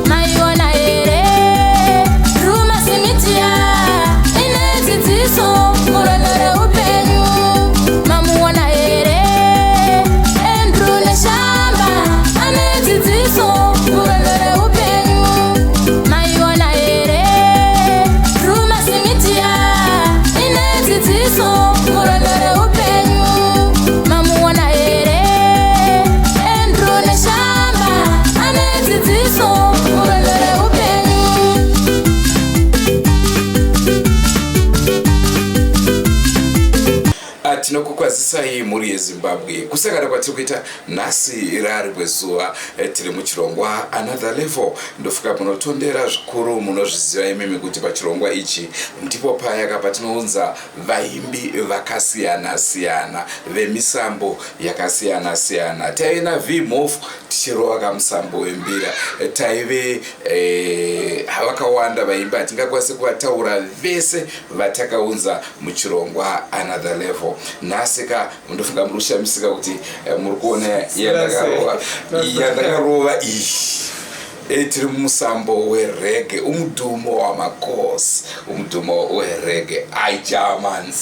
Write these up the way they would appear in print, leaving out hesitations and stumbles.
Maiona here Drewmas Media ine dzidziso murwendo reupenyu. Mamuona here Andrew Neshamba ane dzidziso murwendo reupenyu. Maiona here Drewmas Media ine dzidziso murwendo reupenyu. Mamuona here Andrew Neshamba ane dzidziso murwendo reupenyu. Tinokukwazisai mhuri yeZimbabwe. Kusangana kwatiri kuita nhasi rari kwezuva, tiri muchirongwa Another Level. Ndofunga munotondera zvikuru, munozviziva imimi kuti pachirongwa ichi ndipo payaka patinounza vaimbi vakasiyana siyana vemisambo yakasiyana siyana. Taive naVmhof tichirova kamusambo wembira. Taive vakawanda vaimbi, hatingakwanisi kuvataura vese vatakaunza muchirongwa Another Level. Nhasi ka ndofunga muri kushamisika kuti muri kuona yandakarova iyi. Tiri mumusambo wereggae, umudhumo wamakosi, umudhumo wereggae, aijaman.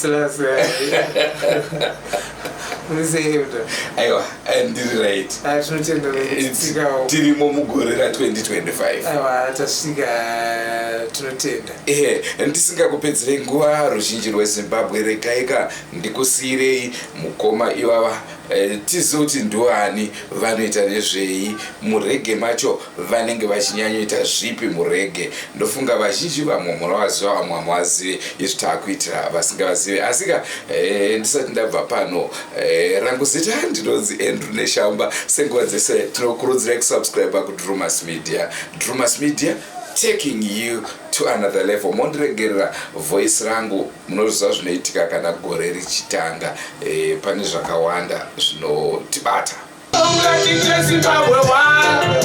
Aiwa, ndiri right. Tinotenda nekutsikawo. Tirimo mugore ra2025. Aiwa, tasvika, tinotenda. Ehe, ndisingakupedzerei nguva, ruzhinji rweZimbabwe, regaika ndikusiyirei mukoma ivava, tizive kuti ndiwani, vanoita nezvei mureggae macho, vanenge vachinyanyoita zvipi mureggae. Ndofunga vazhinji vamwe munovaziva, vamwe hamuvazive. Izvi taakuitira vasingavazive. Asika ndisati ndabva pano, rangu zita ndinonzi Andrew Neshamba. Senguva dzese tinokurudzirai kusubscribe kuDrumas Media. Drumas Media, taking you to another level. Mondiregerera voice rangu, munoziva zvinoitika kana gore richitanga, pane zvakawanda zvinotibata. Zimbabwe one.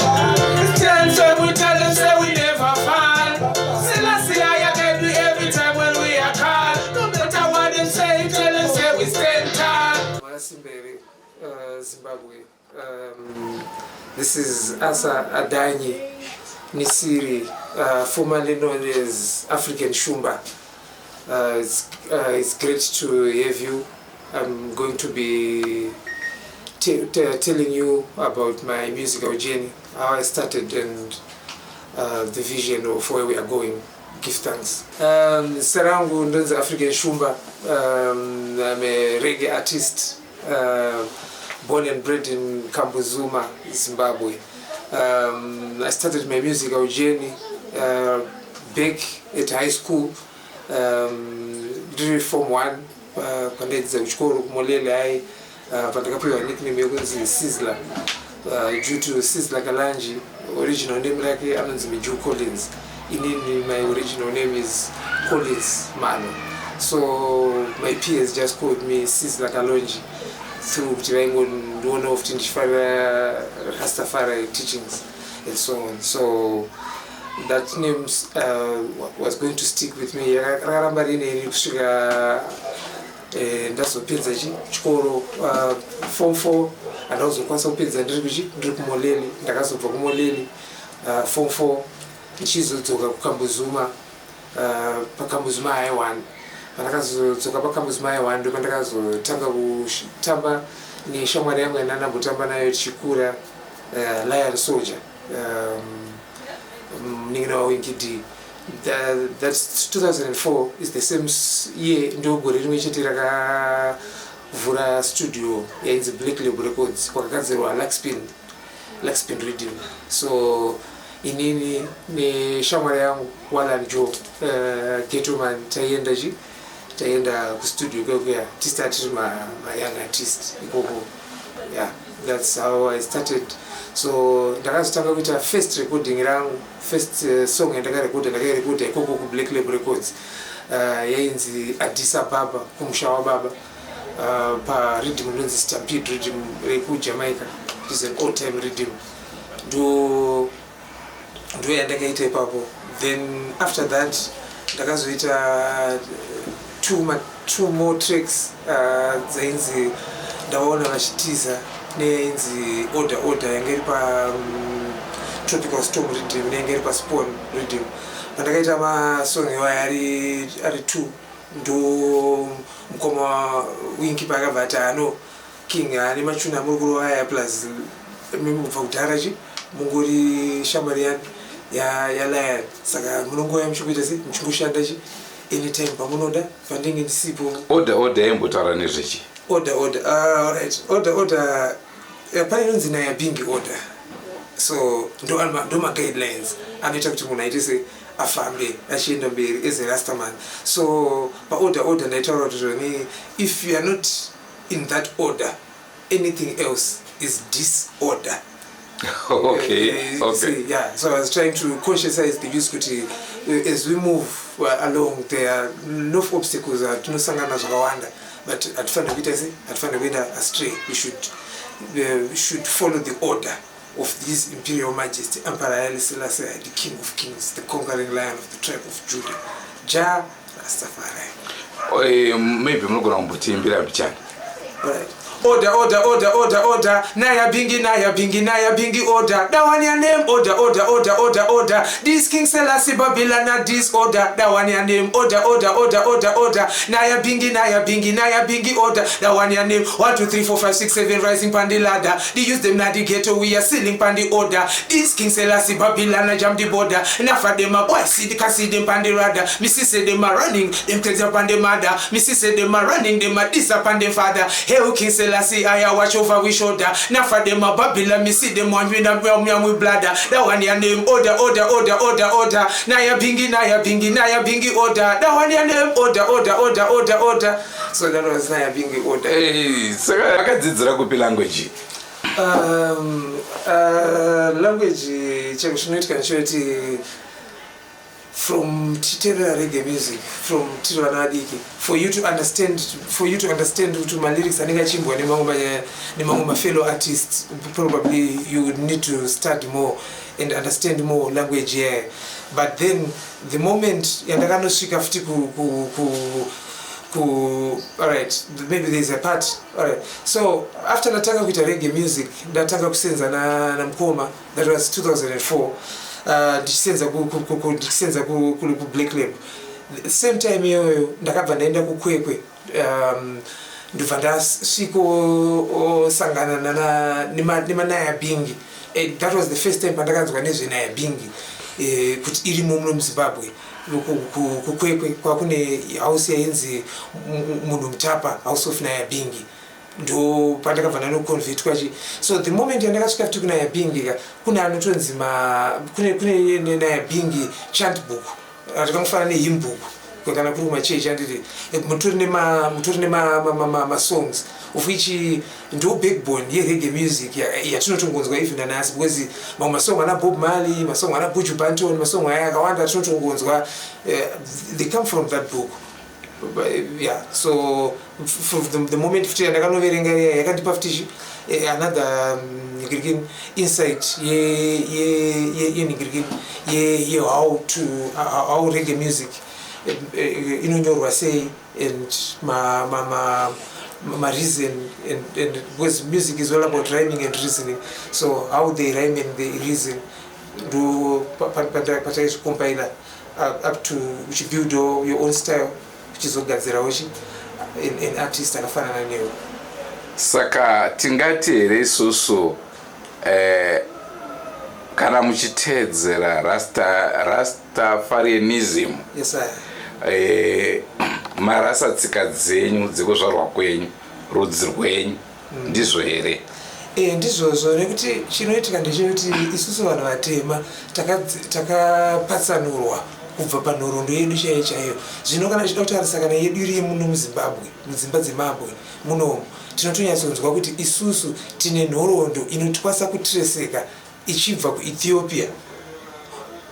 Stand so we tell them say we never fall. Selassie I can do every time when we are called. No matter what them say, tell them say we stand tall. Makasimbere, Zimbabwe. This is Asa Adanyi Nisiri, formerly known as African Shumba. It's great to have you. I'm going to be telling you about my musical journey, how I started and the vision of where we are going. Give thanks. Zita rangu ndonzi African Shumba. I'm a reggae artist, born and bred in Kambuzuma, Zimbabwe. I started my musical journey back at high school. Ndiri form one, pandaidzidza kuchikoro kuMoleli High, pandakapiwa nickname yekunzi Sizzla, due to Sizzla Kalonji. Original name rake anonzi Miju Collins. Inini my original name is Collins Mano, so my peers just called me Sizzla Kalonji through kuti vaingondionawo futi ndichifarira Rastafari teachings and so on. So that name was going to stick with me, rakaramba rineni kusvika ndazopedza chikoro, form 4. Handakuzokwanisa kupedza ndiri kuchi ndiri kuMoleli. Ndakazobva kuMoleli, form 4, ndichizodzoka kuKambuzuma, paKambuzuma High 1. Pandakazodzoka paKambuzuma High 1, ndopandakazotanga kutamba neshamwari yangu yandandambotamba nayo tichikura, Lion Soldier, munin'ina waWinky D. That's 2004, is the same year, ndo gore rimwe chete rakavhura studio yainzi Black Lab Records, kwakagadzirwa Luxpin Riddim. So inini neshamwari yangu Walan Joe, Getoman, taienda chi taienda kustudio kwekuya tisati tiri mayoung artist ikoko. Yeah, that's how I started. So ndakazotanga kuita first recording rangu, first song yandakarekodha, ndakairekodha ikoko kuBlack Lab Records, yainzi Addis Ababa, kumusha wababa, pariddim rinonzi Stampede Riddim rekuJamaica. Is an old time riddim. Ndo yandakaita ipapo. Then after that ndakazoita two more tracks dzainzi "Ndavaona Vachitiza" neyainzi "Order Order", yanga iri pa Tropical Storm riddim neyanga iri paSpawn riddim. Pandakaita masong iwayo ari two, ndo mukoma Winky paakabva ati, "Ano King, ane machuni amuri kurova aya, plus mubva kudhara chi mungori shamwari yani yaLion, saka munongouya muchingoita se muchingoshanda chi anytime pamunoda pandinge ndisipo." "Order Order" yaimbotaura nezvechi? "Order Order", alright, "Order Order", pane inonzi Nyabinghi order. So ndo maguidelines anoita kuti munhu aite se afambe achienda mberi as a Rastaman. So paOrder Order ndaitaura kuti zvoni, if you are not in that order, anything else is disorder. See, yeah, so I was trying to conscientize the youth kuti as we move along, there are no obstacles atinosangana zvakawanda, but hatifaniri kuita se hatifaniri kuenda astray. We should follow the order of His Imperial Majesty Emperor Haile Selassie, the King of Kings, the conquering Lion of the tribe of Judah, Jah Rastafari. Maybe munogona kumbotiimbira mbichana. Alright. Order, order, order, order, order. Nyabinghi, Nyabinghi, Nyabinghi, order. That one your name. Order, order, order, order, order. This King Selassie Babylon a disorder. That one your name. Order, order, order, order, order. Nyabinghi, Nyabinghi, Nyabinghi, order. That one your name. One, two, three, four, five, six, seven. Rising pon the ladder. They use them na the ghetto. We are sealing pon the order. This King Selassie Babylon a jam the border. Enough of them a boy see the can see them pon the radar. Me see say them a running. Them tell up on the mother. Me see say them a running. Them a this up on them father. Hey, King Selassie, I a watch over we shoulder. Now for them a Babylon, me see them one with a me and we bladder. That one your name. Order, order, order, order, order. Nyabinghi, Nyabinghi, Nyabinghi, order. That one your name. Order, order, order, order, order. So that was Nyabinghi Order. Eh, saka akadzidzira kupi language? Language cheko chinoitika ndechekuti from tichiteerera reggae music from tiri vana vadiki, for you to understand kuti malyrics anenge achiimbwa nemamwe mafellow artists, probably you would need to study more and understand more language here. But then the moment yandakanosvika futi ku alright, maybe there's a part. Alright, so after ndatanga kuita reggae music, ndatanga kusenza namukoma, that was 2004, ndichisenza kuBlack Lab. The same time iyoyo ndakabva ndaenda kuKwekwe, ndobva ndasvikosangana nemaNyabinghi. That was the first time pandakanzwa nezveNyabinghi, kuti irimo muno muZimbabwe. KuKwekwe kwakune house yainzi Munhu Mutapa, House of Nyabinghi. Ndo pandakabva ndanoconvertwa chi. So the moment yandakasvika futi kuna Nyabinghi ka, kune anotonzi kune Nyabinghi chant book, rakafanana nehymn book kana kuri kumachechi, anditi mutori nemasongs of which ndo backbone yereggae music yatinotongonzwa even nanhasi, because mamwe masong ana Bob Marley, masong ana Buju Banton, masong aya akawanda atinotongonzwa, they come from that book. Yeah, so the moment futi yandakanoverenga iya yakandipa futi another nigirikini insight yenigirikini ye how to how reggae music inonyorwa sei and ma reason and because music is all about rhyming and reasoning, so how they rhyme and they reason, ndo pataizvicompila up to uchibuild your own style, uchizogadzirawo chi an artist akafanana newe. Saka tingati here isusu, kana muchiteedzera Rastafarianism, Yes, sir. Marasa tsika dzenyu dzekuzvarwa kwenyu, rudzi rwenyu, ndizvo here? E, ndizvozvo, nekuti chinoitika ndechekuti isusu vanhu vatema takapatsanurwa kubva panhoroondo yedu chaiyo chaiyo. Zvino kana tichida kutarisa kana yedu iri muno muZimbabwe, mudzimba dzemabwe munomu, tinotonyatsonzwa kuti isusu tine nhoroondo inotwasa kutreseka ichibva kuEthiopia,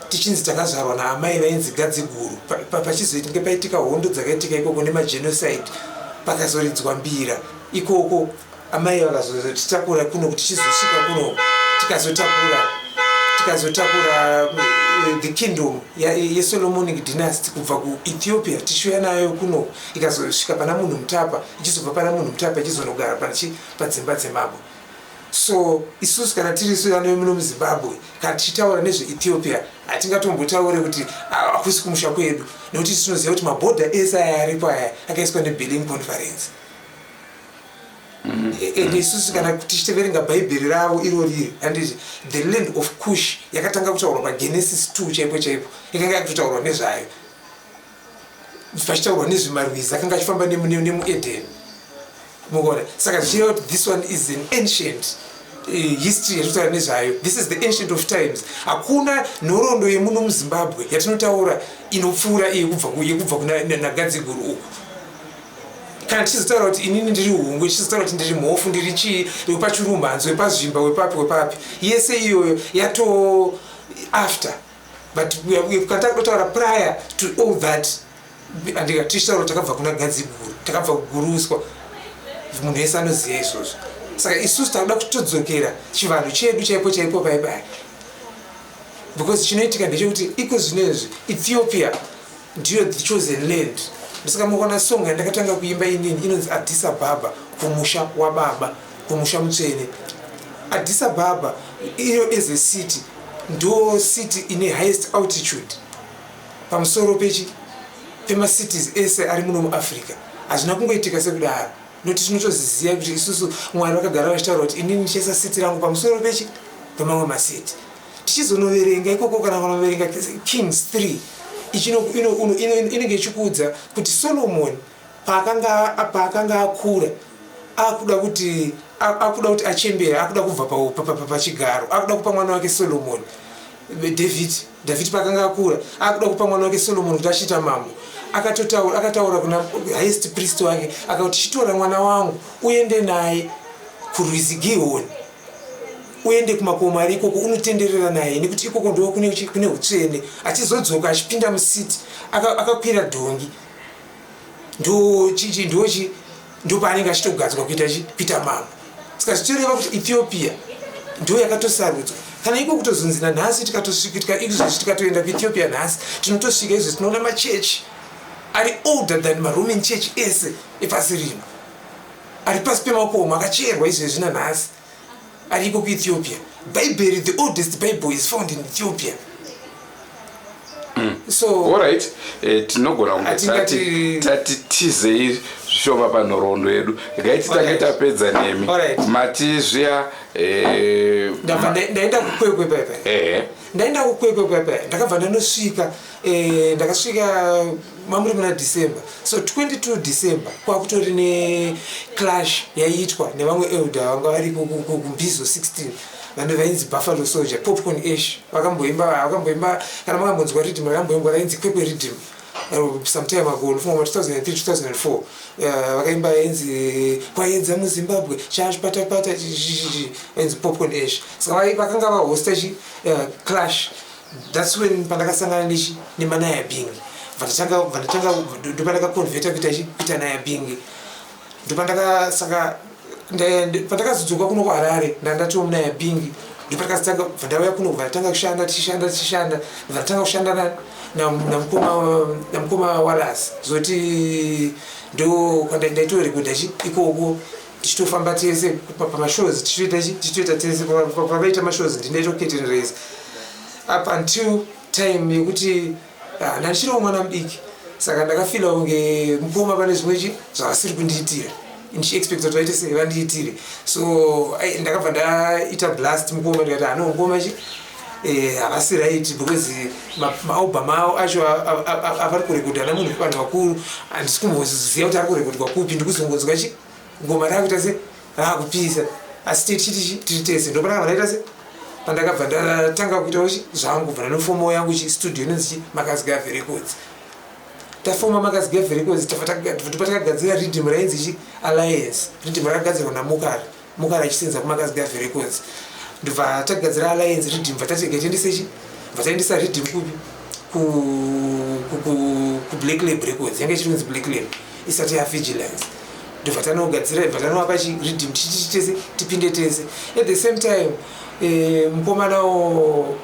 tichinzi takazvarwa naamai vainzi Gadziguru. Pachizoitinge paitika hondo dzakaitika ikoko nemagenocide, pakazoridzwa mbira ikoko, amai vakazotitakura kuno kuti tichizosvika kuno, tikazotakura Tikazotakura the kingdom yeSolomonic dynasty kubva kuEthiopia, tichiuya nayo kuno, ikazosvika pana Munhu Mutapa, ichizobva pana Munhu Mutapa ichizonogara padzimba dzemabwe. So isusu kana tiri isu vano muno muZimbabwe, kana tichitaura nezveEthiopia, hatingatombotaure kuti hakusi kumusha kwedu, nekuti tinoziva kuti mabhodha ese aya aripo aya akaiswa neBerlin Conference. And isusu kana tichiteverenga Bhaibheri ravo iro riri, handiti, the land of Kush yakatanga kutaurwa paGenesis 2 chaipo chaipo, yakanga yakutotaurwa nezvayo, pachitaurwa nezvemarwizi akanga achifamba nemuEden, mukuona. Saka zvichireva kuti this one is an ancient history yatinotaura nezvayo. This is the ancient of times. Hakuna nhoroondo yemuno muZimbabwe yatinotaura inopfuura iyi yekubva kuna naGadziguru uku. Kana tichizotaura kuti inini ndiri Hungwe, tichizotaura kuti ndiri Mhofu, ndiri chii, wepachurumhanzo, wepazvimba, wepapi, wepapi, yese iyoyo yato after. But kana takutotaura prior to all that, andika, tichitaura kuti takabva kuna Gadziguru, takabva kuguruswa, munhu wese anoziva izvozvo. Saka isusu takuda kutodzokera chivanhu chedu chaipo chaipo paipai, because chinoitika ndechekuti iko zvinezvi Ethiopia ndiyo the chosen land. Ndosaka mukaona song yandakatanga kuimba inini inonzi Addis Ababa, kumusha wababa, kumusha mutsvene. Addis Ababa iyo as a city ndo city ine highest altitude pamusoro pechi pemacities ese ari muno muAfrica. Hazvina kungoitika sekudaro, nokuti tinotoziziva kuti isusu Mwari vakagara vachitaura kuti inini ndichaisa city rangu pamusoro pechi pemamwe macity. Tichizonoverenga ikoko, kana kunoverenga Kings 3, inenge ichikuudza kuti Solomon paakanga akura, akuda kuti achembera, akuda kubva pachigaro, akuda kupa mwana wake Solomon, David. David paakanga akura, akuda kupa mwana wake Solomon kuti achiita mambo, akatotaura, akataura kuna highest priest wake, akati, "Chitora mwana wangu uende naye kurwizi Gihoni, uende kumakomo ari ikoko, unotenderera naye, nekuti ikoko ndo kune utsvene." Achizodzoka achipinda mucity akakwira dhongi, ndo chichi ndochi ndo paanenge achitogadzwa kuita chi kuita mambo. Saka zvichireva kuti Ethiopia ndo yakatosarudzwa. Kana iko kutozonzi nanhasi tikatosvika izvozvi, tikatoenda kuEthiopia nhasi, tinotosvika izvozvi, tinoona machechi ari older than maRoman church ese epasi rino, ari pasi pemakomo akacherwa izvezvi nanhasi, ariko kuEthiopia. Bhaibheri, the oldest Bible is found in Ethiopia. So Alright, tinogona kunge tati tizei zvishoma panhoroondo yedu. Regai titange tapedza nemi. Mati zviya Ndabva ndaenda kuKwekwe paipai. Ndaenda kuKwekwe paipai, ndakabva ndanosvika, ndakasvika mamuri muna December. So 22 December kwakutori neclash yaiitwa nevamwe elder vanga vari kuMbizo 16, vanhu vainzi Buffalo Soldier, Popcorn Ash. Vakamboimba, kana makambonzwa riddim rakamboimbwa rainzi Kwekwe Riddim some time ago, ndofunga 2003, 2004, vakaimba yainzi "Kwaedza muZimbabwe chachipatapata", yainzi Popcorn Ash. Saka vakanga vahosta chi clash. That's when pandakasangana nechi nemaNayabingi. Vandatanga, ndopandakaconverta kuita chi kuita Nayabingi. Ndopandaka saka pandakazodzoka kuno kuHarare, ndandatoo muNayabingi. Ndopandakazotanga, bva ndauya kuno, bva ndatanga kushanda, tichishanda, tichishanda, bva ndatanga kushanda namukoma Wallace. Zoti ndo ndaitorekodha chi ikoko, tichitofamba tese pamashows, tichitoita chi tichitoita tese pavaita mashows, ndindaitocurtain raise up until time yekuti ndandichiriwo mwana mudiki. Saka ndakafeela kunge mukoma pane zvimwe chi zvavasiri kundiitira, ndichiexpecta kuti vaite sei, vandiitire. So ndakabva ndaita blast mukoma, ndikati, "Hano mukoma chi havasi right, because maalbum avo acho avari kurekodha namunhu, vanhu vakuru, handisi kumboziva kuti ari kurekodwa kupi. Ndikuzongonzwa chi ngoma raakuita se raakupisa, asi tichiti tiri tese." Ndopandakabva ndaita se pandakabva ndatanga kuitawo chi zvangu, bva ndanofomawo yangu chi studio inonzi chi Makazigave Records. Tafoma Makazigave Records, ndopatakagadzira riddim rainzi chi Alliance. Riddim rakagadzirwa naMukari, Mukari achisenza kuMakazigave Records. Ndobva tagadzira Alliance riddim, bva tati tiendese chi bva taendesa riddim kupi? KuBlack Lab Records, yanga ichiri kunzi Black Lab isati yaVigilance. Ndobva tanogadzira, bva tanovapa chi riddim, tichiti tese tipinde tese. At the same time, mukomanawo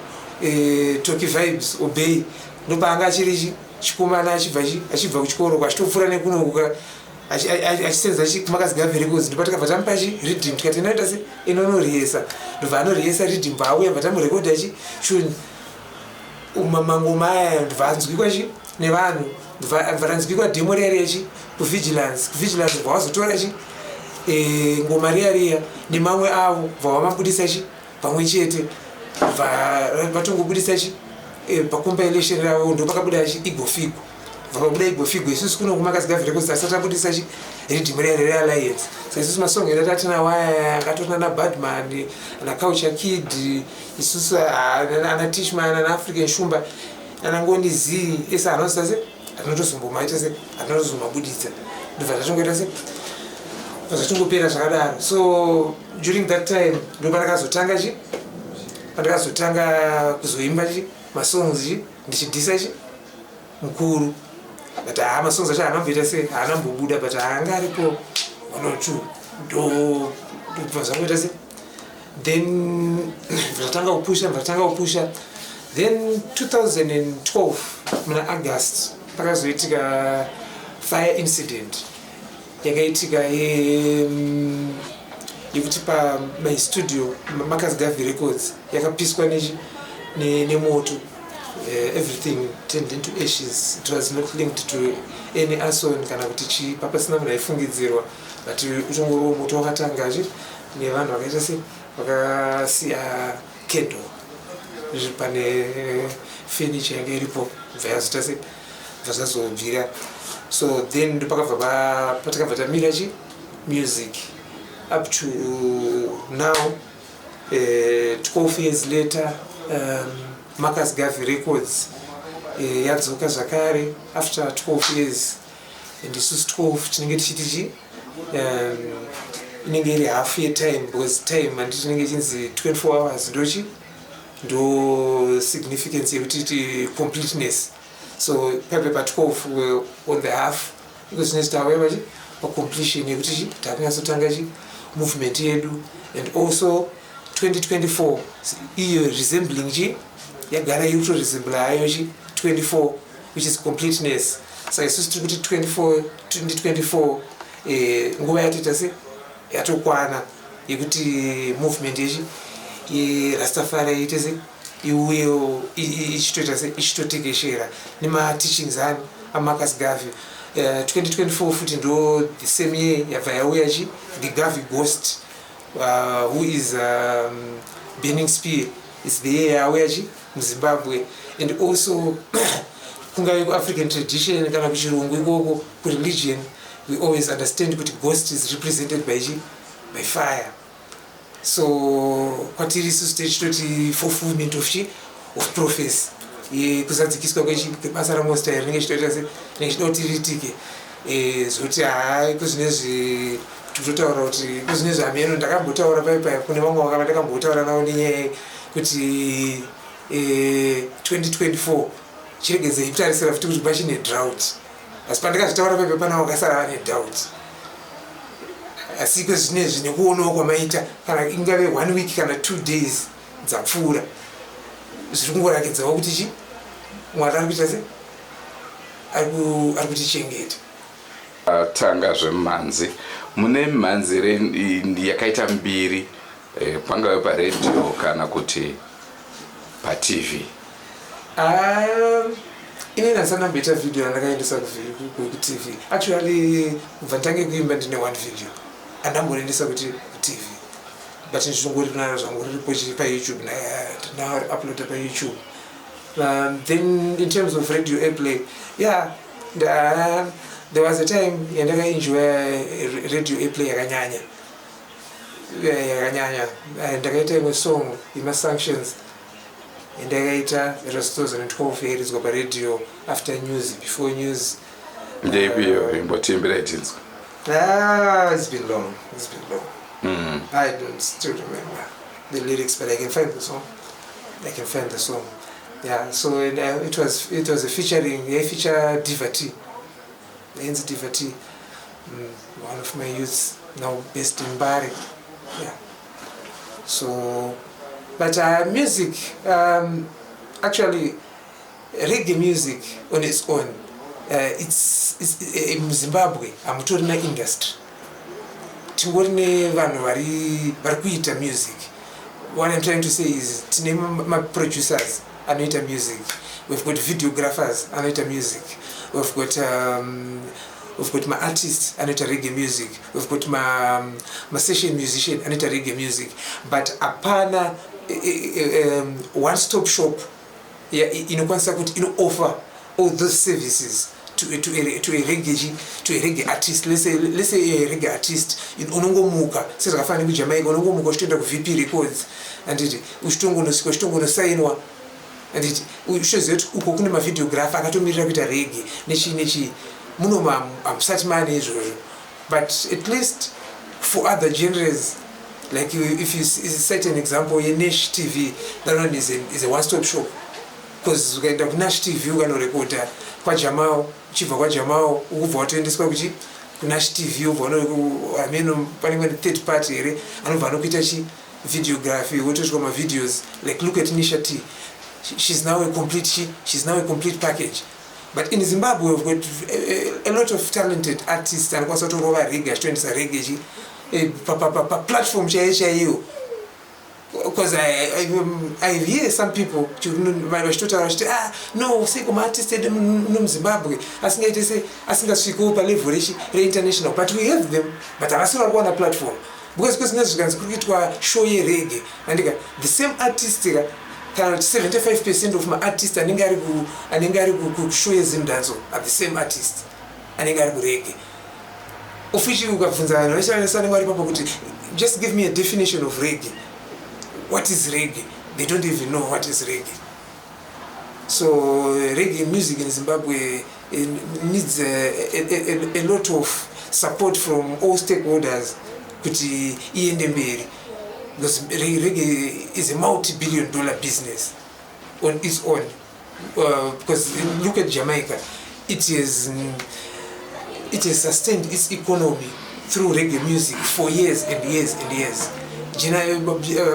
Toki Vibes Obey, ndopaanga achiri chikomana, achibva kuchikoro, kwachitopfuura nekunokuka achisenza kuMarcus Garvey Records. Ndopa takabva tamupa chi riddim, tikati inoita se inonoriyesa. Ndobva anoriyesa riddim, bva auya, bva tamurekodha chi tune mangoma aya, ndobva anzwikwa chi nevanhu, bva ranzwikwa demo riya riya chi kuVigilance. KuVigilance bva wazotora chi ngoma riya riya nemamwe avo, bva vamabudisa chi pamwe chete, bva vatongobudisa chi pacompilation ravo. Ndo pakabuda chi Igofigo, bva pabuda Igofigo. Isusu kuno kuMarcus Garvey Records asati abudisa chi riddim riya reAlliance. Saka isusu masong edu atinawo aya akatorina naBadman, naCulture Kid, isusu ana Tishman, ana African Shumba, ana Ngoni Z, ese anosa se atinotozombomaita se atinotozomabuditsa. Ndobva tatongoita se zvatongopera zvakadaro. So during that time ndo pandakazotanga chi pandakazotanga kuzoimba chi masongs chi ndichidhisa chi mukuru. But haa, masongs acho haanamboita se haanambobuda, but haanga aripo one or two. Ndo ndobva zvangoita se then zvatanga kupusha, zvatanga kupusha. Then 2012 muna August pakazoitika fire incident yakaitika yekuti pamy studio, Marcus Garvey Records, yakapiswa nemoto. Everything turned into ashes. It was not linked to any arson kana kuti chii, papasina munhu aifungidzirwa, but utongoriwo moto wakatangachi nevanhu vakaita se vakasiya candle pane furniture yanga iripo, bva yazoita se bva zvazobvira. So then ndopakabva patakabva tamira chi music up to now, 12 years later. Marcus Garvey Records yadzoka zvakare after 12 years, and isusu 12 tinenge tichiti chi inenge iri half yetime, because time handiti inenge ichinzi 24 hours, ndochi ndo significance yekuti ti completeness. So paipe pa12 on the half iko zvinezi tauya pachi pacompletion yekuti chi takunyatsotanga chi movement yedu. And also 2024 iyo resembling chi yagara iri kutoresembla hayo chi 24, which is completeness. Saka isusu tiri kuti 24 2024, nguva yatoita se yatokwana yekuti movement yechi yeRastafari iite se iuyewo ichitoita se ichitotekeshera nemateachings ani aMarcus Garvey. 2024 futi ndo the same year yabva yauya chi the Garvey Ghost, who is Burning Spear. Is the year yauya chi muZimbabwe. And also kungave kuAfrican tradition kana kuchirungu ikoko kureligion, we always understand kuti ghost is represented by chi by fire. So kwatiri isusu tichitoti fulfillment of chi of prophecy, yekuzadzikiswa kwebasa raMost High rinenge chitoita se rinenge chida kuti riitike. Zvokuti haa, kuzvinezvi tikutotaura kuti kuzvinezvi hameno. Ndakambotaura pai pai kune vamwe vakava ndakambotaura navo nenyaya yekuti 2024 chiregedzei kutarisira futi kuti pachine drought, asi pandakazvitaura paipa pana vakasara vane doubt. Asi kwezvinezvi nekuonawo kwamaita, kana ingave one week kana 2 days dzapfuura, zviri kungorakidzawo kuti chi Mwari ari kuita se ari kutichengeta. Tanga zvemhanzi, mune mhanzi yakaita mbiri, pangave paredhiyo kana kuti paTV? Inini handisati ndamboita vhidhiyo randakaendesa kuTV. Actually, kubva nditange kuimba ndine one video andamboendesa kuti kuTV, but ndichingori naro zvangu riripo paYouTube, ndinauploada paYouTube. Then in terms of radio airplay, yeah, there was a time yandakaenjoya radio airplay yakanyanya, yakanyanya. Ndakaita imwe song yemasanctions yandakaita, it was 2012, yairidzwa paradio after news, before news. Ndeipiyo? Imbotiimbirai tinzwa. Ah, it's been long, it's been long. I don't still remember the lyrics, but I can find the song, I can find the song. Yeah, so and, it was a featuring, yaifeature Diva T, yainzi Diva T, one of my youths now based in Mbare. Yeah, so but music, Actually, reggae music on its own, it's muZimbabwe hamutorina industry. Tingori nevanhu vari kuita music. What I'm trying to say is tine maproducers anoita music, we've got videographers anoita music, we've got maartists anoita reggae music, we've got masession musician anoita reggae music, but hapana one stop shop inokwanisa kuti inooffer all those services to a reggae artist. Let's say a reggae artist unongomuka sezvakafanana nekuJamaica, unongomuka uchitoenda kuVP Records, anditi, uchitongonosvika, uchitongonosainwa, anditi, uchitoziva kuti uko kune mavideographer akatomirira kuita reggae nechii nechii. Muno hamusati maane izvozvo, but at least for other genres, like if you cite an example yeNash TV, that one is a one stop shop, because ukaenda kuNash TV ukanorekodha kwaJamao, uchibva kwaJamao ukubva watoendeswa kuchi kuNash TV, ubva ameno panenge pane third party here anobva anokuita chi videography, wotoitwa mavideos. Like, look at Nisha T. She's now a complete package. But in Zimbabwe we've got a lot of talented artists anokwanisa kutorova reggae, achitoendesa reggae chi paplatform chaiyo chaiyo, because I hear some people vachitotaura vachiti, "Ah, no, seiko maartist edu nomuZimbabwe asingaite se asingasvikewo palevel rechi reinternational?" But we have them, but havasi vari kuwana platform, because kwezinenge zvikanzi kuri kuitwa show yereggae, andika, the same artist ka, kana kuti 75% of maartist anenge ari kushow yeZimdancehall are the same artist anenge ari kureggae, of which ukabvunza vanhu vese vanenge vari papo kuti, "Just give me a definition of reggae. What is reggae?" They don't even know what is reggae. So reggae music in Zimbabwe needs a lot of support from all stakeholders kuti iende mberi, because reggae is a multi-billion dollar business on its own, because look at Jamaica. It has sustained its economy through reggae music for years and years and years.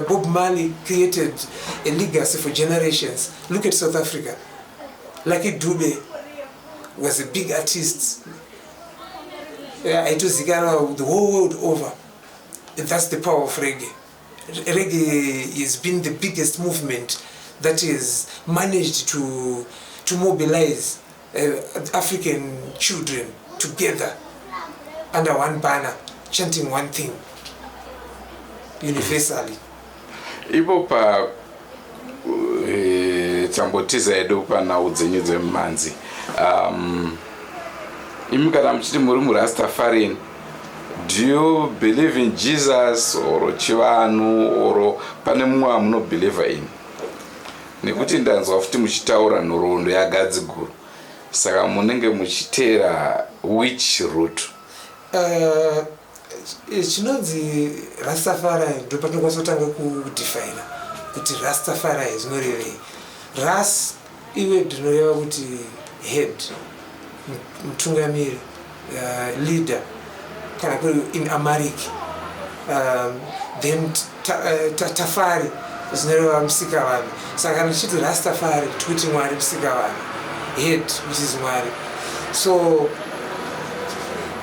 Bob Marley created a legacy for generations. Look at South Africa. Lucky Dube was a big artist aitozikanwa the whole world over. And that's the power of reggae. Reggae has been the biggest movement that has managed to mobilize African children together under one banner, chanting one thing universally. Ipo pa tambotiza hedu panhau dzenyu dzemumanzi. Imi kana muchiti muri muRastafarian, do you believe in Jesus or chivanhu, or pane mumwe wamunobhelievha in? Nekuti ndanzwa futi muchitaura nhoroondo yaGadziguru, saka munenge muchiteera which route? Chinonzi Rastafari, ndo patinokwanisa kutanga kudefina kuti Rastafari zvinorevei. Ras iword rinoreva kuti head, mutungamiri, leader, kana kuri in Amharic. Then tafari zvinoreva musikavanhu. Saka kana tichiti Rastafari, tikuti Mwari musikavanhu, head, which is Mwari. So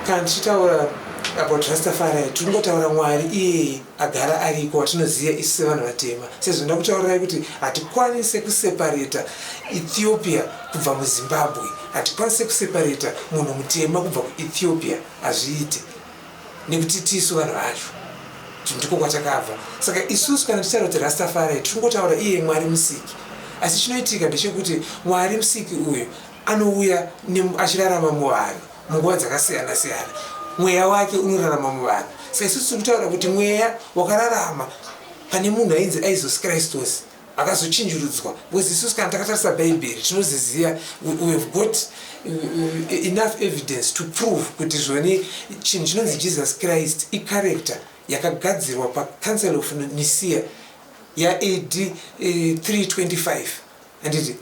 kana tichitaura about Rastafari, tiringotaura Mwari iyeye agara ariko watinoziva isu sevanhu vatema. Sezvo ndakutaurirai kuti hatikwanise kuseparata Ethiopia kubva muZimbabwe, hatikwanise kuseparata munhu mutema kubva kuEthiopia, hazviite, nekuti tisu vanhu vacho, ndiko kwatakabva. Saka isusu kana tichitaura kuti Rastafari, tiringotaura iye Mwari musiki. Asi chinoitika ndechekuti Mwari musiki uyu anouya achirarama muvanhu munguva dzakasiyana siyana. Mweya wake unorarama muvanhu. Saka isusu tiri kutaura kuti mweya wakararama pane munhu ainzi Isus Christos akazochinjurudzwa, because isusu kana takatarisa Bhaibheri tinoziziva, we have got enough evidence to prove kuti zvoni chinhu chinonzi Jesus Christ icharacter yakagadzirwa paCouncil of Nicaea yaAD 325, handiti?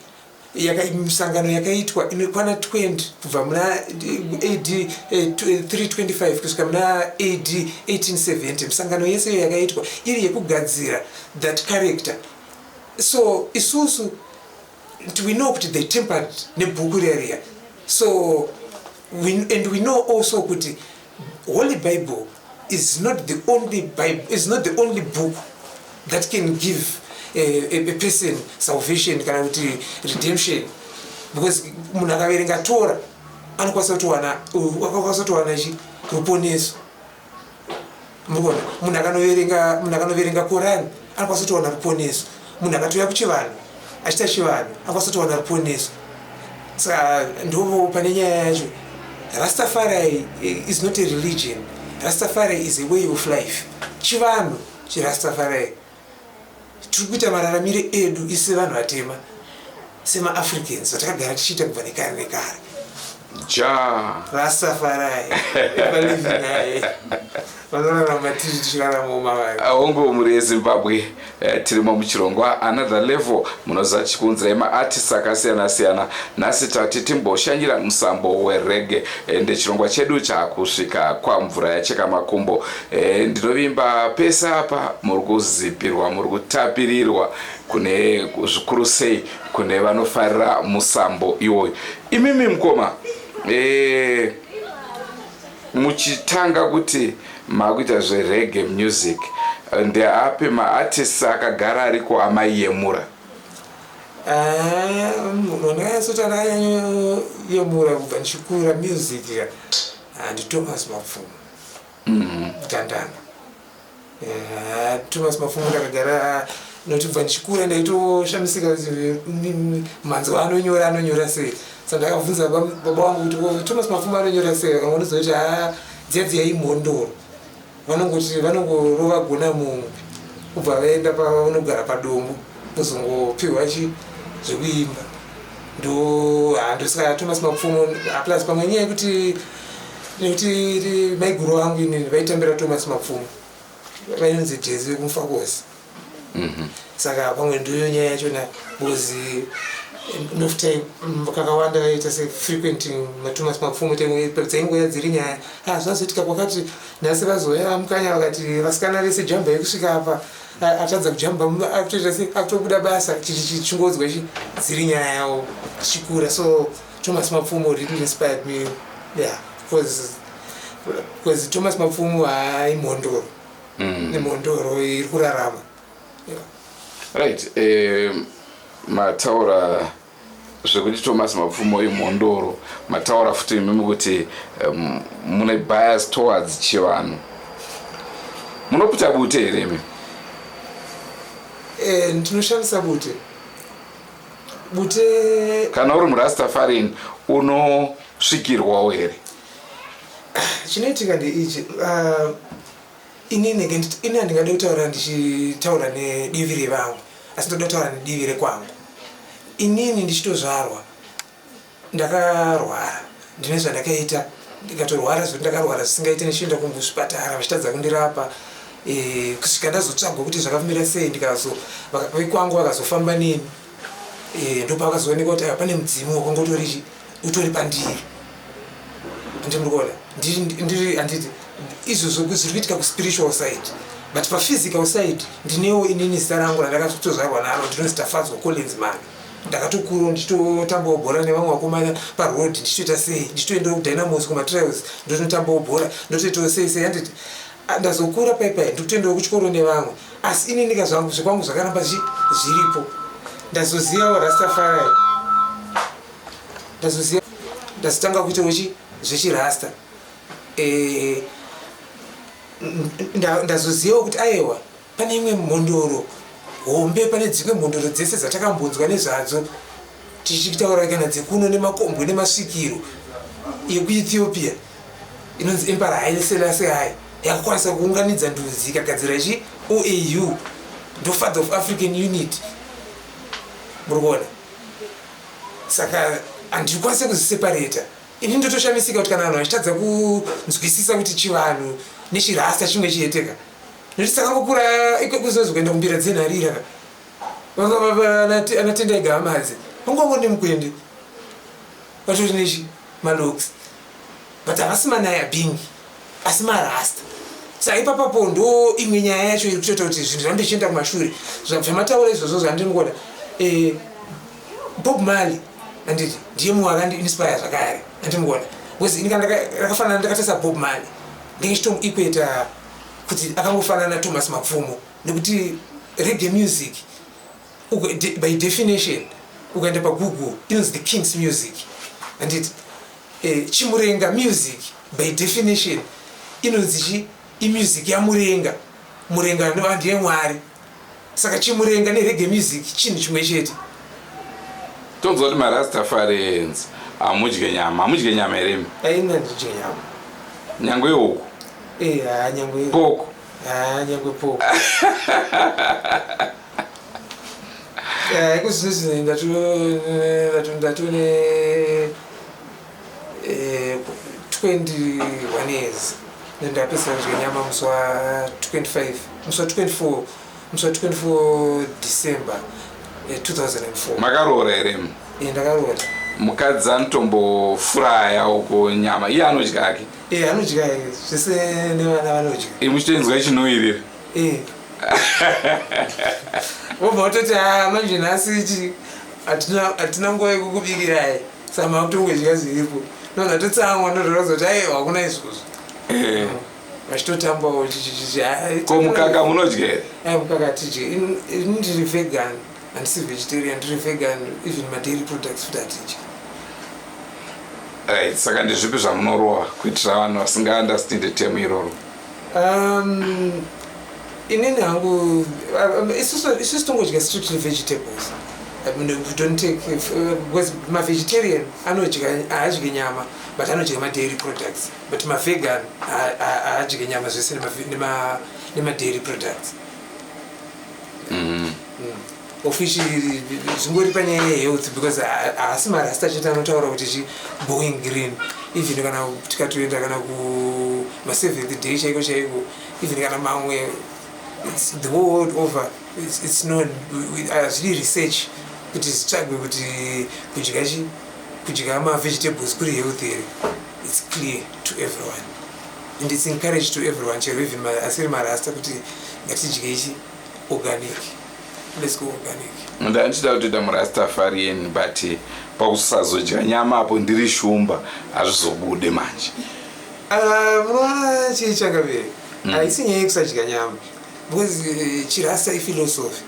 Misangano yakaitwa inokwana 20 kubva muna AD 325 kusvika muna AD 1870. Misangano yese iyo yakaitwa iri yekugadzira that character. So isusu We know kuti they tampered nebhuku riya riya. So and we know also kuti Holy Bible is not the only Bible, is not the only book that can give a person salvation kana kuti redemption, because munhu akaverenga Tora anokwanisa kutowana chi ruponeso. Murikuona, munhu akanoverenga Koran anokwanisa kutowana ruponeso. Munhu akatouya kuchivanhu achiita chivanhu anokwanisa kutowana ruponeso. Saka ndo pane nyaya yacho. Rastafari is not a religion. Rastafari is a way of life. Chivanhu chirastafari, tiri kuita mararamire edu isu sevanhu vatema, semaAfricans, vatakagara tichiita kubva nekare nekare. Ja. Rastafari ever, vanorarama tiri tichiraramawo mavari. Hongu, muri yeZimbabwe, tirimo muchirongwa Another Level. Munoziva tichikunzirai maartist akasiyana siyana. Nhasi tati timboshanyira musambo wereggae. Ende chirongwa chedu chaakusvika kwamvura yacheka makumbo. Ndinovimba pese apa muri kuzipirwa, muri kutapirirwa, kune zvikuru sei kune vanofarira musambo iwoyo. Imimi mukoma, muchitanga kuti makuita zvereggae music, ndeapi maartists akagara ariko amaiyemura? Ah, munhu wandakanyatsokuti andakanyanyoyemura kubva ndichikura music ka, ndiThomas Mapfumo Gandanga. Thomas Mapfumo ndakagara noti kubva ndichikura ndaitoshamisika kuti manzwa anonyora sei. Saka ndakabvunza baba vangu kuti, "Ko, Thomas Mapfumo anonyora sei?" Vakangondiudza kuti, "Ha, dziya dziya imhondoro, vanongoti vanongorova gona mumwe kubva vaenda pavanogara padombo, kuzongopiwa chi zvekuimba." Ndo handosaka Thomas Mapfumo. Plus pamwe nyaya yekuti nekuti maiguru vangu inini vaitambira Thomas Mapfumo, vainonzi Jezi vekumufakosi. Saka pamwe ndiyo nyaya yachona, because nofutai kakawanda vaita sefrequenting maThomas Mapfumo. Dzaingoya dziri nyaya, ah, zvazoitika kwakati nhasi, vazoya mukanya vakati vasikana vese jambai kusvika apa, atadza kujamba akutoita se akutobuda basa, chingodzwa chi dziri nyaya yawo tichikura. So Thomas Mapfumo really inspired me, yeah, because Thomas Mapfumo haimhondoro nemhondoro iri kurarama, yeah. Right, mataura zvekuti Thomas Mapfumo imhondoro. Mataura futi imimi kuti mune bias towards chivanhu. Munoputa bute here imi? Ndinoshandisa bute, bute. Kana uri murastafarian unosvikirwawo here? Chinoitika ndeichi, inini ini handingade kutaura ndichitaura nedivi revamwe, asi ndoda kutaura nedivi rekwangu. Inini ndichitozvarwa ndakarwara, ndine zvandakaita ndikatorwara, zvekuti ndakarwara zvisingaite, ndichienda kuzvipatara vachitadza kundirapa, kusvika ndazotsvagwa kuti zvakafambira sei. Ndikazo vekwangu vakazofamba neni, ndopakazoonekwa kuti pane mudzimu wakangotori utori pandiri. Ndimurikuona ndiri, handiti izvozvo zviri kuitika kuspiritual side, but paphysical side ndinewo inini zita rangu randakatozvarwa naro, ndinonzi Tafadzwa Collins Man. Ndakatokura ndichitotambawo bhora nevamwe vakomana paroad, ndichitoita sei, ndichitoendawo kuDynamos kumatrials, ndototambawo bhora, ndotoitawo sei sei, handiti? Ndazokura paipai ndikutoendawo kuchikoro nevamwe, asi inini kazvangu zvekwangu zvakaramba zviripo. Ndazozivawo Rastafari, ndazoziva, ndazotanga kuitawo chi zvechirasta. Ndazozivawo kuti aiwa, pane imwe mhondoro hombe pane dzimwe mhondoro dzese dzatakambonzwa nezvadzo tichitaura, kana dzekuno nemakombwe nemasvikiro, yekuEthiopia inonzi Emperor Haile Selassie I, yakakwanisa kuunganidza ndudzi ikagadzira chi OAU, ndo father of African unity. Muri kuona? Saka handikwanisi kuzviseparata ini. Ndotoshamisika kuti kana vanhu vachitadza kunzwisisa kuti chivanhu nechirasta chimwe chiyeteka, nekuti takangokura kuzozi kuenda kumbira dzenharira, anatendai gavamadzi vangongo nemukwende vatori nechi malocks, but havasi manaya bhingi, asi marasta. Saka ipapapo ndo imwe nyaya yacho iri kutoita kuti zvinhu zvirambe zvichienda kumashure. Zvamataura izvozvo zvandinokuona. Bob Marley, handiti, ndiye mumwe akandiinspire zvakare, handimugona, because ini rakafanana, ndakatarisa Bob Marley, ndinge chitomuequata kuti akangofanana naThomas Mapfumo, nekuti reggae music by definition, ukaenda paGoogle, inonzi the king's music, handiti? Chimurenga music by definition inonzi chi imusic yaMurenga. Murenga ndiye Mwari, saka chimurenga nereggae music chinhu chimwe chete. Tonzwa kuti maRastafarians hamudye nyama. Hamudye nyama here? Aina, ndidye nyama. Nyangwe huku? Ha, nyangwe. Pork? Ha, nyangwe pork. Ikuzvinozvi ndatone 21 years, ndapedzisa kudya nyama musi wa25, musi wa24, musi wa24 December 2004. Makaroora here? Ndakaroora. Mukadzi anotombofuraya uko nyama, iye anodya ake? Anodya zvese, nevana vanodya. Muchitoinzwa ichinhuhwirira? Wobva watoti, "Ha, manje nhasi ichi hatina nguva yekukubikirai, saka makutongodya zviripo." Nozvatotsamwa, ndotoratidza kuti aiwa, hakuna izvozvo. Vachitotambawo. Ko mukaka munodya here? Ai, mukaka hatidye. Ini ndiri vegan, handisi vegetarian, ndiri vegan. Even madairy products futi hatidye. Right, saka ndezvipi zvamunorova, kuitira vanhu vasingaunderstande term iroro? Inini hangu, isusu tongodya strictly vegetables. I mean, we don't take because mavegetarian anodya, haadye nyama, but anodya madairy products, but mavegan haadye nyama zvese nemadairy products. Of which zvingori panyaya yehealth, because haasi marasta chete anotaura kuti chi going green. Even kana tikatoenda kana kumaSeventh Day chaiko chaiko, even kana mamwe, it's the whole world over, it's known. Hazvidi research kuti zvitsvagwe kuti kudya chi kudya mavegetables kuri health here. It's clear to everyone and it's encouraged to everyone, chero even asiri marasta, kuti ngatidye chi organic, let's go organic. Ndandichida kutoita muRastafarian, but pakusazodya nyama apo ndiri shumba, hazvizobude manje. Ah, munoona, chii chakavere, haisi nyaya yekusadya nyama, because chirasta iphilosophy,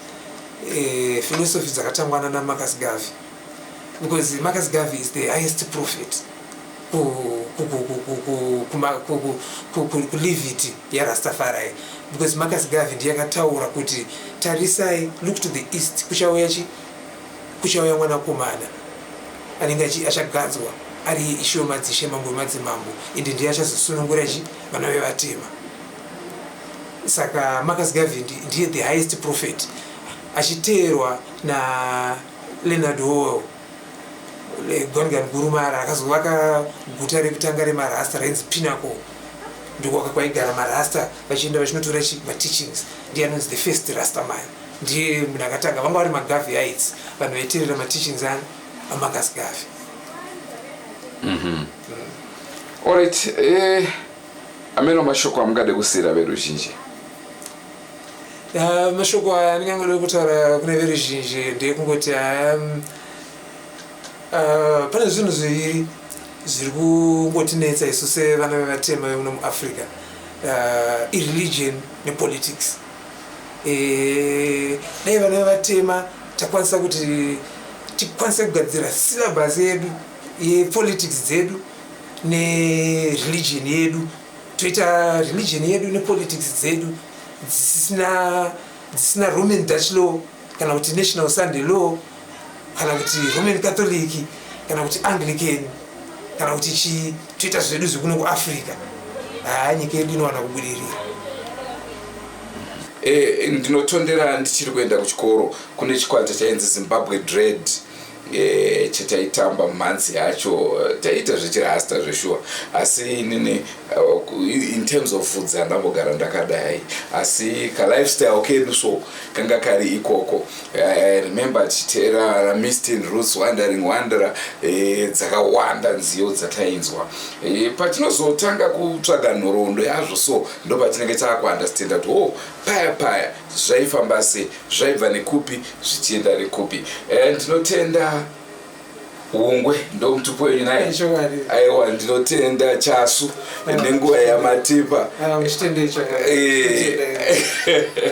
philosophy dzakatangwa nana Marcus Garvey, because Marcus Garvey is the highest prophet kulivity yaRastafari, because Marcus Garvey ndiye akataura kuti, "Tarisai, look to the east, kuchauya chi kuchauya mwanakomana anenge achagadzwa ari ishe wemadzishe, mambo wemadzimambo, ende ndiye achazosunungura chi vana vevatema." Saka Marcus Garvey ndiye the highest prophet, achiteerwa naLeonard Howell Gangan Gurumara, akazovaka guta rekutanga remarasta rainzi Pinnacle, ndokwaka kwaigara marasta vachienda vachinotora mateachings. Ndiye anonzi the first Rastaman, ndiye munhu akatanga. Vanga vari maGarveyites, vanhu vaiteerera mateachings ani aMarcus Garvey. Alright, ameno mashoko amungade kusiyira veruzhinji? Mashoko andingangoda kutaura kune veruzhinji ndeyekungoti pane zvinhu zviviri zviri kungotinetsa isu sevana vevatema vemuno muAfrica, ireligion nepolitics. Dai vana vevatema takwanisa kuti tikwanise kugadzira syllabus yedu yepolitics dzedu nereligion yedu, toita religion yedu nepolitics dzedu dzisina Roman Dutch law, kana kuti National Sunday Law, kana kuti Roman Catholic, kana kuti Anglican, kana kuti chii. Toita zvedu zvekuno kuAfrica, haa, nyika yedu inowana kubudirira. Ndinotondera ndichiri kuenda kuchikoro, kune chikwata chainzi Zimbabwe Dread, chataitamba mumhanzi yacho. Taiita zvechirasta zveshuwa, asi inini in terms of fudzi handambogara ndakadai, asi kalifestyle kedu so kanga kari ikoko. I remember tichiteera raMistin Roots, Wandering Wanderer, dzakawanda nziyo dzatainzwa. Patinozotanga kutsvaga nhoroondo yazvo, so ndo patinenge taakuunderstanda kuti, oh, paya paya zvaifamba sei, zvaibva nekupi, zvichienda nekupi. Ndinotenda. Ungwe ndomutupo wenyu naye. Chokwadi. Aiwa, ndinotenda chasu nenguva yamatipa. Ah, muchitendei chakadai.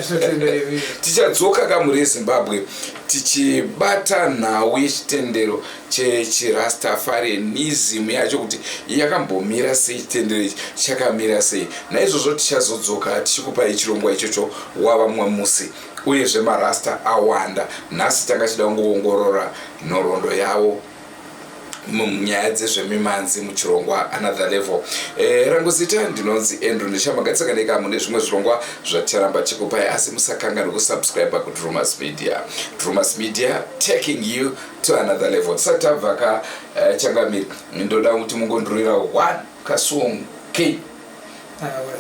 Tinotenda imi. Tichadzoka kamuri yeZimbabwe tichibata nhau yechitendero chechirastafarianism yacho, kuti yakambomira sei, chitendero ichi chakamira sei. Naizvozvo tichazodzoka tichikupai chirongwa ichocho wava mumwe musi. Uyezve marasta awanda. Nhasi tanga chida kungoongorora nhoroondo yavo munyaya dzezvemimanzi muchirongwa Another Level. Rangu zita ndinonzi Andrew Neshamba. Ngatisanganei mune zvimwe zvirongwa zvaticharamba tichikupai, asi musakanganwe kusubscribe kuDrumas Media. Drumas Media, taking you to another level. Tisati tabva ka, changamiri, ndoda kuti mungondurira one kasong k. Ah, well.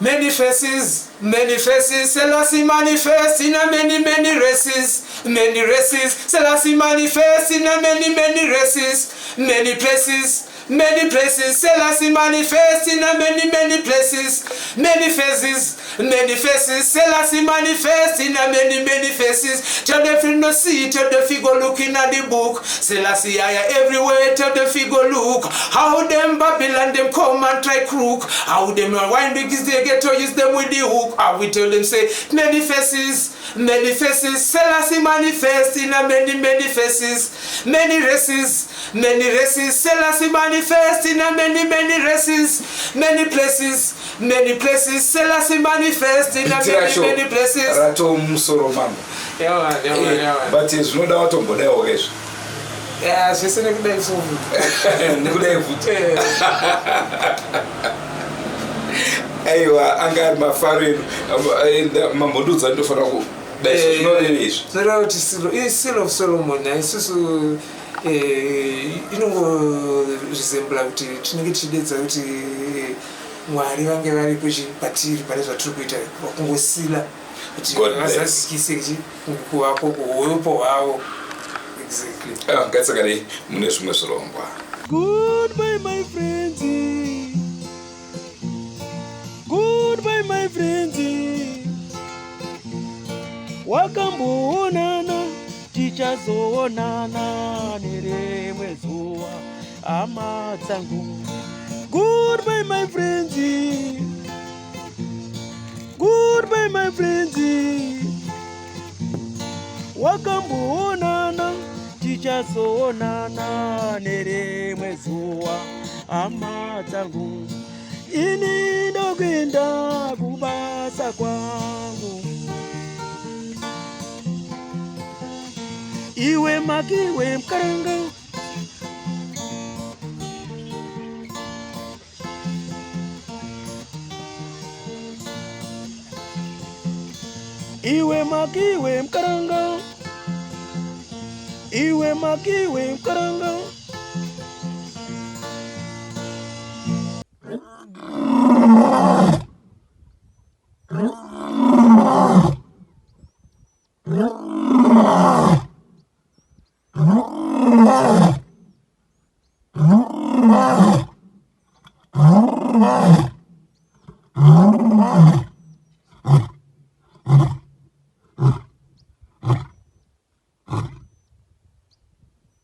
Many faces, many faces, Selassie manifest in a many, many races, many races, Selassie manifest in a many, many races, many places, many places, Selassie manifest in a many, many places, many faces, many faces, Selassie manifest in a many, many faces. Tell them fi no see, tell them fi go looking at the book. Selassie I everywhere, tell them fi go look. How them Babylon them come and try crook. How them wind because they get to use them with the hook. How we tell them say many faces, many faces, Selassie manifest in a many, many faces, many races, many races, Selassie manifest in a many, many races, many places, many places, Selassie manifest in a Beat many, racho many places. ratomusoro mambo. Yeah, man, yeah, man, yeah, man. But zvinoda watombodaiwo kezvo. Yeah, zvese nekudai so. Nekudai futi. Aiwa, anga ari mafaro edu. Mambondudza ndinofanira kudai. Zvinoreva izvi? Zvinoreva kuti seal of Solomon isusu inongoresembla kuti tinenge tichidedza kuti Mwari vange varipo patiri pane zvatiri kuita, kungosila kuti God bless. vazadzikise kuvako kuupo hwavo, exactly. Ah, ngatisanganei mune zvimwe zvirongwa. Goodbye, my friends. Goodbye, my friends. Wakamboonana, tichazoonana nerimwe zuva, hama dzangu. Goodbye, my friends. Goodbye, my friends. Wakamboonana, tichazoonana nerimwe zuva, hama dzangu. Ini ndokuenda kubasa kwangu. Iwe makiwe mkaranga. Iwe makiwe mkaranga. Iwe makiwe mkaranga.